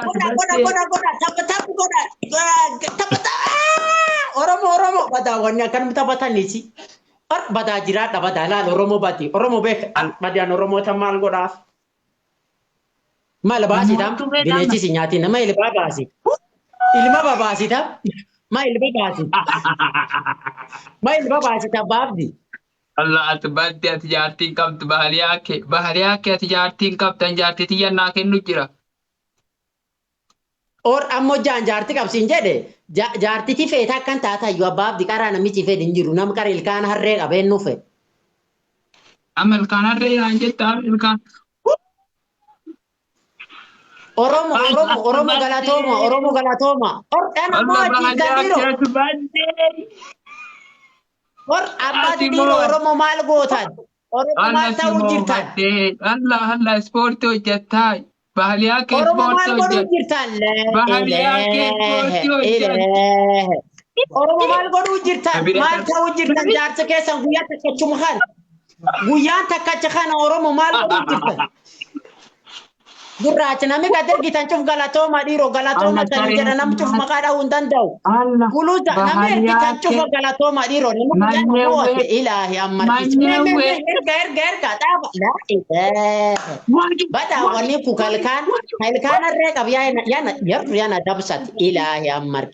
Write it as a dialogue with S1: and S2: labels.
S1: Godha godha godha godha tapha tapha godha tapha tapha Oromoo Oromoo badaa wanni akkanum taphataniisi. Or badaa jiraadha badaa laal Oromoo badi Oromoo beek badaan Oromoo tan maal godhaaf. Maal baasi tam bineensi si nyaatiin nama ilma baasi. Ilma babaasi tam ma ilma baasi. Ma ilma baasi tam baabdi.
S2: Allah ati badde ati jaartiin qabdu bahaliyaa kee bahaliyaa kee ati jaartiin qabdan jaartii tiyya naa kennu jira.
S1: Or ammoo jaan jaarti qabsiin jedhe jaartiti feeta akkan taata iyyuu abbaa abdi qaraa namichi fedhi hin jiru nam qara ilkaan harree qabeen nu fedhe.
S2: Amma ilkaan harree naan jetta amma ilkaan.
S1: Oromo Oromo Oromo galatooma Oromo galatooma. Or dhan ammoo
S2: Allah
S1: achiin kan
S2: bahaliyaa
S1: dhiiroo.
S2: kee ati badde.
S1: Or abbaa
S2: Ati
S1: dhiiroo
S2: moo
S1: Oromo maal gootan? Oromo maal
S2: Allah si
S1: ta'uu jirtan?
S2: moofattee Allah Allah ispoortii hojjettaa bahaliyaa kee
S1: Oromo maal
S2: ispoortii
S1: godhuu
S2: hojjetta
S1: jirtan?
S2: bahaliyaa kee ispoortii hojjetta.
S1: Ilehe. Oromo maal godhuu jirtan?
S2: Bira
S1: Maal ta'uu jirtan? Jaarsa keessan guyyaa takkachuma kana. Guyyaan takkacha kana Oromo maal godhuu jirtan? Gurraacha namni gad ergitan cuf galatooma dhiiroo galatooma
S2: Allah
S1: tani jedha
S2: sareen
S1: nam cuf maqaa dha'uu hin danda'u.
S2: Allah
S1: Guluuta namni
S2: bahaliyaa
S1: ergitan cufa
S2: kee
S1: galatooma dhiiroo namni guyyaan
S2: manyeewwee
S1: moo'ate ilaahi ammartichi. Mee mee
S2: manyeewwee
S1: mee erga erga erga dhaaba. Laa ilaaha.
S2: waaju
S1: Badaa
S2: waaju
S1: wanni ku kalkaan
S2: waaju
S1: kalkaan harree qab yana yana yana dabsat ilaahi ammarki.